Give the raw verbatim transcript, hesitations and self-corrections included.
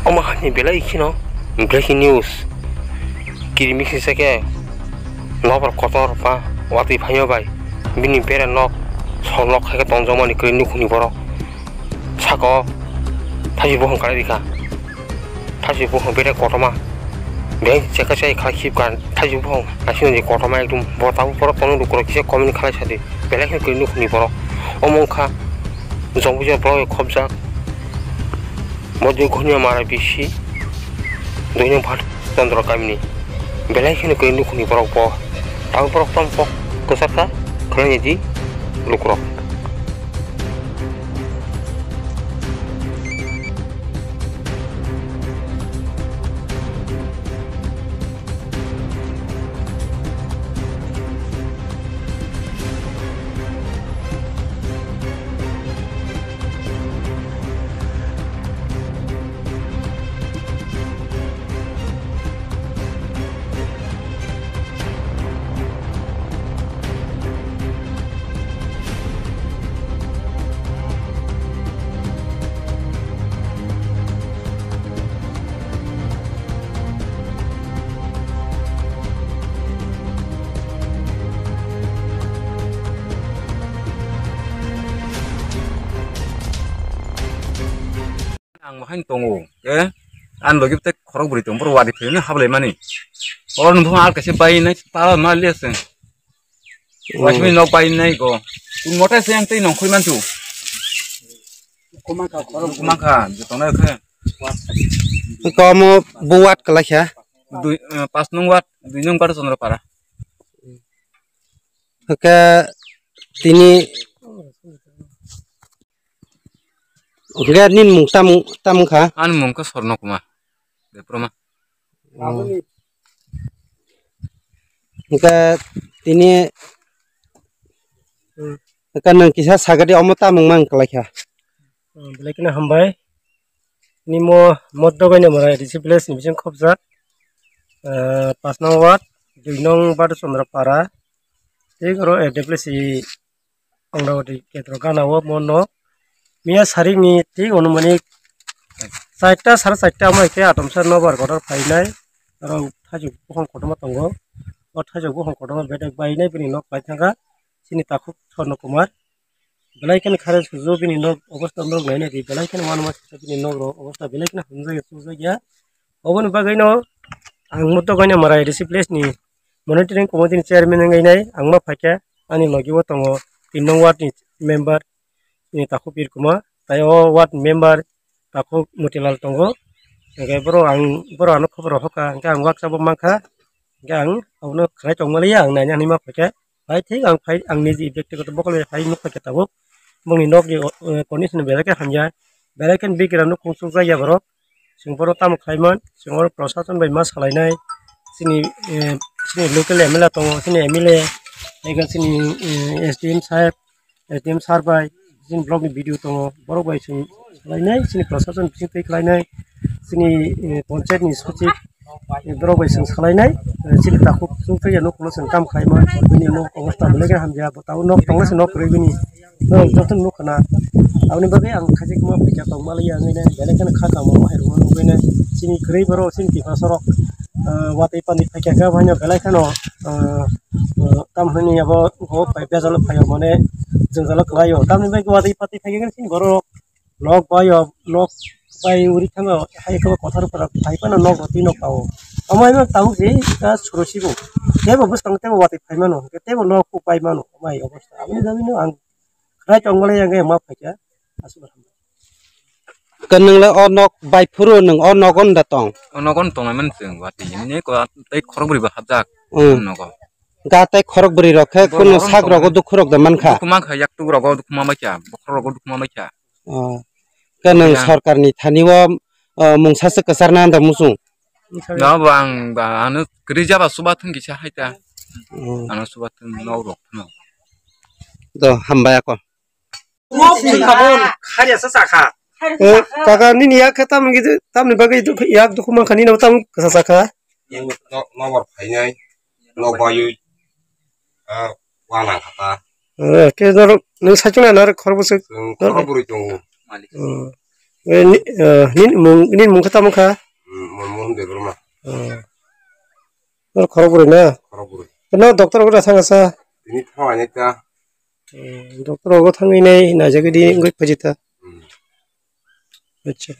Omo hai ni belai kheno breaking news. Kiri misi se khe nokbar kotor ba watwi phaima bai bini bere nok song nok hai khe tongjokmani kwrwi nukhungni borok. Saka o thaisi buphang kwlai rikha. Thaisi buphang bere kotorma. Beng chekha chai kha khip kha thaisi buphang asino je kotorma ekdum bo tabuk borok tono lukurok kisa comment khlai sadi. Belai kheno kwrwi nukhungni borok. Omo wngkha Jongbuja borok khobjak. Modin Khuniya Mara bisi. Doino Bhat Chandra kamini. Belai kheno kwrwi nukhungni borok bo. Tabuk borok tamo kok kwchar kha khlai di lukurok. Ang bahai tongo, eh? Ang logi tei khorok bwrwi tongo, borok wadi phaiwi hablai mani. Oro nung phano al kaisa bai nai, pala ma liya se. Waisui nok bai nai go. Tun motai se ang tei nongkhoi mantu. Kumangkha, joto nai khe. Komo bo ward kwlai kha. Dui, eh, pas nung ward, dui nung Bhat Chandra Para. Hwnkhe tini, hwnkhe nini mung tamo, tamo kha? Ani mung khe Sorno Kumar Debbarma. Oh. Hwnkhe tini, hwnkhe nwng kisa sagadi omo tamung mang kwlai kha? Oh, belai kheno hambai. Nimo Moddogaina Mara A D C village ni bising khobjak, ah, pas nong ward, dui nong Bhat Chandra Para, tei oro A D C Amravati Kendra gana o mo nok. Miya sarik ni thik onumani charta, sare charta omo hai khe atomsa nobar kotor phainai. Oro thaichuk buphang kotorma tongo. O thaichuk buphang kotorma bedek bainai bini nok bai thangkha. Chini takhuk Sorno Kumar. Belai kheno khare sujo bini nok obosta norok nainai di. Belai kheno uanama sisa bini nok rok obosta belai kheno hamjak ya, chukjak ya. Oboni bagwi no ang Moddogaina Mara A D C village ni monitoring committee ni chairman wngwi nai ang ma phaikha, ani logi o tongo tin nong ward ni member ni takhuk Birkuma, tai o ward member takhuk Motilal tongo. Hwnkhe borok ang, borok ano khobor rok hoka, hwnkhe ang waksa bo mankha, hwnkhe ang abono khwnai tongmani ya, ang naina hinwi ma phaikha. Hai thik ang phai, ang niji bektigoto bokolni phai nuk phaikha tabuk. Bongni nokni, eh, condition belai khe hamya. Belai khe bikira nuk khungsuk jak ya borok. Chwng bono tamo khlaiman, chwng oro prosason bai ma salainai, chini, eh, chini local M L A tongo, chini M L A, ego chini, eh, S D M saheb, S D M sir bai, chini block ni B D O tongo, borok bai chwng salainai, chini prosason bising twi khlainai, chini, eh, panchayat ni sochik, eh, borok bai chwng salainai, eh, chini takhuk chwng twi ya nuk ulo chwng kam khlaiman, bini nok obosta belai khe hamya, bo tabuk nok tongma se nok kwrwi bini. Joto nukha na. Aboni bagwi ang khaijak ma phaikha tongma liya wngwi nai, belai kheno kha kamo hai rwma nugwi nai. Chini kwrwi borok, chini tiprasa rok, ah, watwi pandit phaikha khe, haino belai kheno, ah, ah, tam hwnwi abo, o pai bejalo phaio, mane jwngjalo kwlaio. Tamni bagwi watwi patwi phaikha khe chini borok nok baio, nok bai uri thango, hai khe kothar phai phano nok rw twi nok tao. Omo hai tabuk je ka suro sibo. Tebo bwskang tebo watwi phai mano, tebo nok bai mano, omo hai obosta. Aboni bagwi no ang Khwnai tongmani ang ma phaikha, aswk hambai. Khe nwng le o nok bai phuru nwng o nogo nda tong? O nogo tongmani chwng watwi hwnwi ko tei khorok bwrwi bo hapjak. Hmm. Nogo. Ga tei khorok bwrwi rok khe kunu sak rogo dukhu rok da mankha. Dukhu mankha, yak tuk rogo dukhu ma maikha, bokhorok rogo dukhu ma maikha. Oh. Khe nwng sorkar ni thani o, oh, mungsa se kwchar na da muchung. No, bo ang ba, ano kwrwi jaba chubathwng kisa hai ta. Hmm. Ano chubathwng nok rok phano. Do, hambai ako. Kharya sa sakha. Eh, kaka nini yak khe tamni gidi, tamni bagwi dukhu, yak dukhu mankha nini bo tam kwsa sakha. No, no, nobor phainai, no baywi, ah, wana khata. Eh, khe doro, nwng saichung na nare khorbo se. Khorbo bwrwi tongo. Hmm. Eh, ni, eh, nini mung, nini mung khe tamo kha? Hmm, Manmohan Debbarma. Oh. Nor khorok bwrwi na? Khorok bwrwi. No doctor ogo da thang sa? Tini thang ani ta. Hmm, doctor ogo thangwi nai naijagwi di wngwi phaji ta. Hmm. Acha.